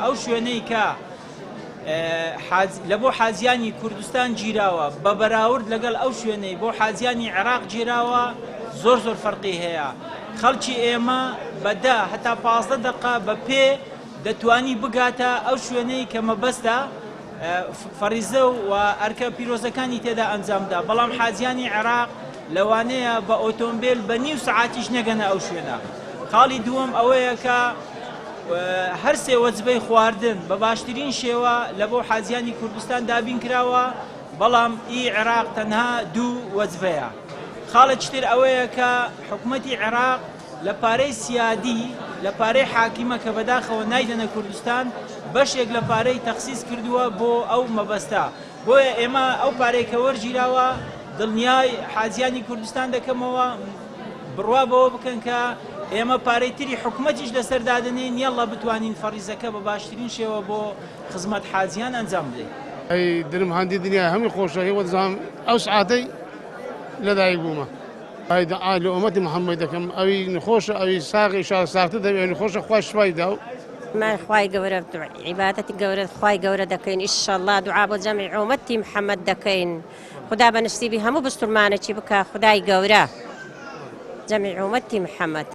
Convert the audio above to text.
ئەو شوێنەی کە لە بۆ حاجیانی کوردستان گیراوە بە بەراورد لەگەڵ ئەو شوێنەی بۆ حاجیانی عێراق گیراوە زۆر زۆر فەرقی هەیە. خەڵکی ئێمە بە دە هەتا 15 دەقە بە پێ دەتوانی بگاتە ئەو شوێنەی کە مەبەستە فەریزە و ئەرکە پیرۆزەکانی تێدا ئەنجامدا، بەڵام حاجیانی عێراق لەوانەیە بە ئۆتۆمبێل بە نیو سەعاتیش نەگەنە ئەو شوێنە. خاڵی دووەم ئەوەیە کە هەر سێ وەجبەی خواردن بە باشترین شێوە لە بۆ حاجیانی کوردستان دابین کراوە، بەڵام ئی عێراق تەنها دوو وەجبەیە. خاڵێکی تر ئەوەیە کە حکومەتی عێراق لە پارەی سیادی، لە پارەی حاکیمە کە بەداخەوە نایدەنە کوردستان، بەشێک لە پارەی تەخسیس کردووە بۆ ئەو مەبەستە. بۆیە ئێمە ئەو پارەی کە وەرگیراوە دڵنیای حاجیانی کوردستان دەکەمەوە بڕوا بەوە بکەن کە ئێمە پارەی تری حکومەتیش لەسەر دادەنێین یەڵڵا بتوانین فەڕیزەکە بە باشترین شێوە بۆ خزمەت حاجیان ئەنجام بدەین. ئەی درم هەندی دنیای هەمی خۆشە هی وەدزام ئەو سعاتەی لەدایک بوومە. ئای دعا لە ئۆمەتی محەممەد دەکەم ئەوی نخۆشە ئەوی ساغی شار ساختر دەبێ ئەوی نخۆشە خوای شفای داو. ما خوای گەورە عیبادەتی گەورە خوای گەورە دەکەین ئیشەڵا دوعا بۆ جەمعی ئۆمەتی محەممەد دەکەین خودا بە نسیبی هەموو بسوڵمانێکی بکا خودای گەورە جەمعی ئۆمەتی محەممەد.